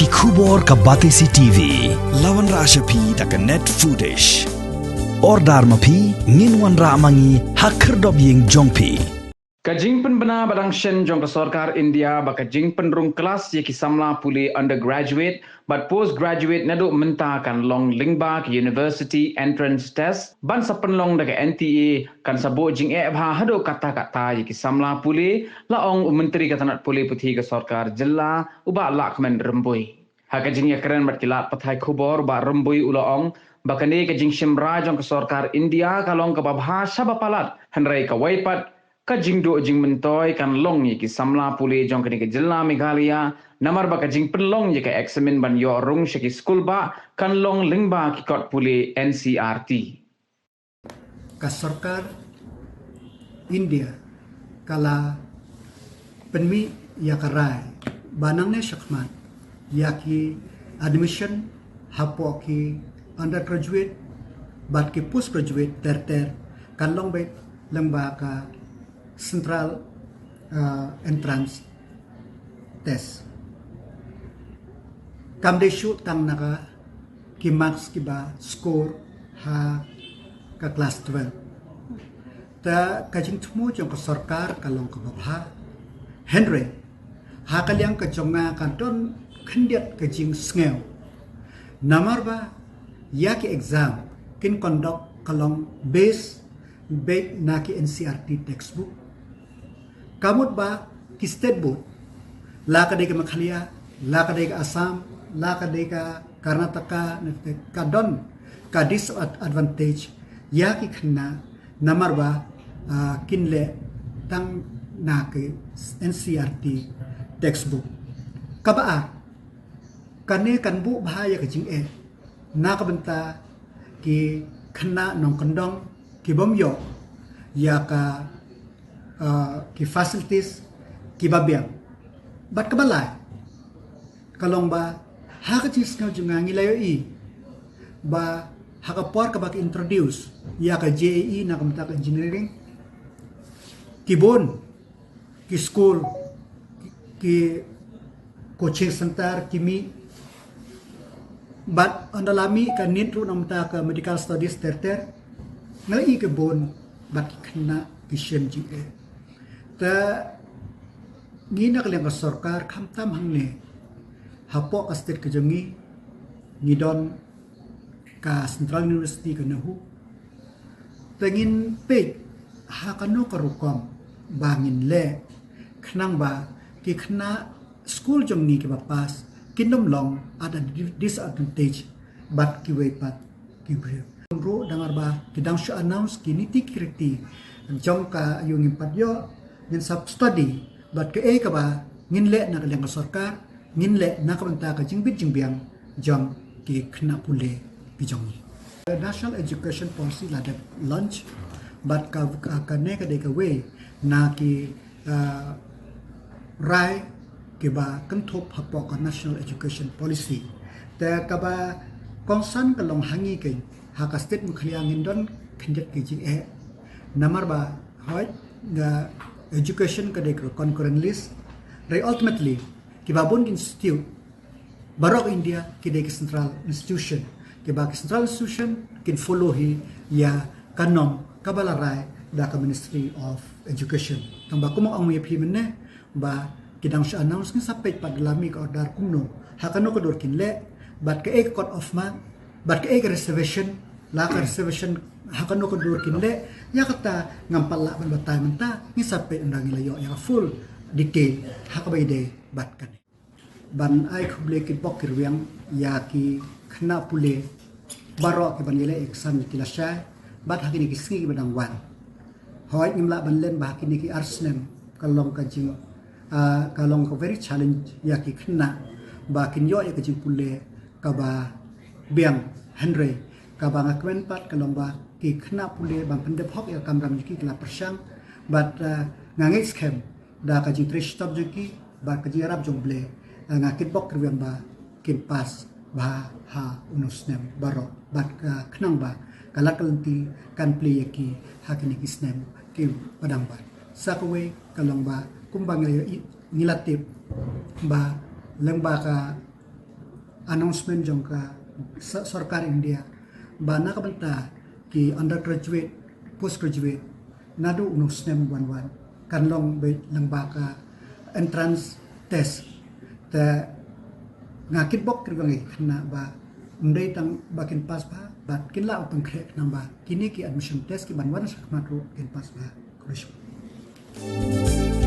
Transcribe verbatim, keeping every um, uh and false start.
Ki khubor ka Batesi T V. La wanrah sha phi da ka Net Foodish. Order ma phi, ngin wanrah ma ngi ha khyrdop ïing jong phi. Ka jingpynbna ba dang shen jong ka sorkar India ba ka jingpynrung klas ïa ki samla pule undergraduate bad postgraduate naduh mynta kan long lyngba ka University Entrance Test ban sa pynlong da ka N T A kan sa buh jingeh bha haduh katta katta ïa ki samla pule, la ong u Myntri ka tnat pule puthi ka sorkar jylla u Bah Lahkmen Rymbui. Ha ka jingïakren bad ki lad pathai khubor, Bah Rymbui u la ong ba kane ka jingshim rai jong ka sorkar India ka long kaba bha shaba palat, hynrei kawei pat ka jingduh jingmyntoi kan long ïa ki samla pule jong kane ka jylla Meghalaya, namar ba ka jingpynlong ïa ka eksamin ban ïoh rung sha ki skul bah kan long lyngba ki kot pule N C R T. Ka sorkar India ka la pynmih ïa ka rai ba nangne shakhmat ïa ki admission hapoh ki undergraduate bad ki postgraduate ter ter kan long beit lyngba ka Central, uh, Entrance Test. Kam dei shuh tang na ka ki marks kiba score ha ka class twelve. Ta ka jingthmu jong ka sorkar ka long kaba bha. Hynrei ha ka liang ka jong nga ka don khyndiat ka jingsngew. Namar ba ïa ki exam kin conduct ka long base beit na ki N C R T textbook. Ka mut ba ki state board, la ka dei ka Meghalaya, la ka dei ka Assam, la ka dei ka Karnataka, ka don ka disadvantage ïa ki khynnah namar ba, ah, kin leh tang na ki N C R T textbook. Kaba ar, kane kan buh bha ïa ka jingeh na ka bynta ki khynnah nongkyndong ki bym ïoh ïa ka, uh, ki facilities kiba biang. Bad kaba lai ka long ba ha ka jingsngew jong nga ngi la ïohi ba ha ka por kaba ki introduce ïa ka J E E na ka bynta ka engineering, ki bun ki skul, ki coaching center ki mih. Bad ynda la mih ka NEET ruh na ka bynta ka medical studies ter ter, nga ïohi ki bun bad ki khynnah ki shem jingeh. Ta ngi na ka liang ka sorkar khamtam hangne hapoh ka state ka jong ngi, ngi don ka Central University ka NEHU. Te ngin peit ha kano ka rukom ba ngin leh khnang ba ki khynnah skul jong ngi kiba pass kin ym long at a disadvantage bad kiwei pat ki briew. Ruh namar ba ki dang shu announce ki niti ki riti jong ka ïoh ngim pat ïoh, ngin sa study bad kaei kaba ngin leh na ka liang ka sorkar ngin leh na ka bynta ka jingbit jingbiang jong ki khynnah pule ki jong ngi. National Education Policy la dep launch bad ka, ka, kane ka dei kawei na ki, ah, rai kiba kynthup hapoh ka National Education Policy. Te kaba kongsan ka long ha ngi kein ha ka state Meghalaya ngin don khyndiat ki jingeh. Namar ba hoi nga education ka dei ka concurrent list. Hynrei ultimately kiba bun ki institute baroh India ki dei ki central institution. Kiba ki central institution kin follow hi ïa ka norm kaba la rai da ka Ministry of Education. Tang ba kumba ong ïa phi mynne ba ki dang shu announce ngin sa peit pat da la mih ka order kumno ha kano ka dur kin leh bad kaei ka cut off mark bad kaei ka reservation, la ka reservation ha kano ka dur kin leh, ïa kata ngam pat lah ban batai mynta, ngin sa peit ynda ngi la ïoh ïa ka full detail ha kaba ïadei bad kane. Ban ai khublei kitbok kirwiang ïa ki khynnah pule baroh kiban ïaleh exam ïa ki lashai bad ha kine ki sngi kiba dang wan. Hooid ngim lah ban len ba ha kine ki ar snem ka long ka jing, ah, ka long ka very challenge ïa ki khynnah ba kin ïoh ïa ka jingpule kaba biang, hynrei kaba nga kmen pat ka long ba ki khynnah pule ban pyndep hok ïa ka kamram jong ki ki la pyrshang bad, ah, nga ngeit skhem da ka jingtrei shitom jong ki bad ka jingïarap jong U Blei, ah, nga kitbok kirwiang ba kin pass bha ha une u snem baroh bad ka khnang ba ka lad ka lynti kan plie ïa ki ha kine ki snem kiba dang wan. Sa kawei ka long ba kumba ngi la ïohi, ngi la tip ba lyngba ka announcement jong ka sa- sorkar India ba na ka bynta ki undergraduate, postgraduate, naduh u nongsnem wan wan kan long beit lyngba ka entrance test. Te nga kitbok kyrpang ïa ki khynnah ba ym dei tang ba kin pass bha, bad kin lah ban pynkhreh khnang ba kine ki admission test ki ban wan shakhmat ruh kin pass bha. Khublei shibun.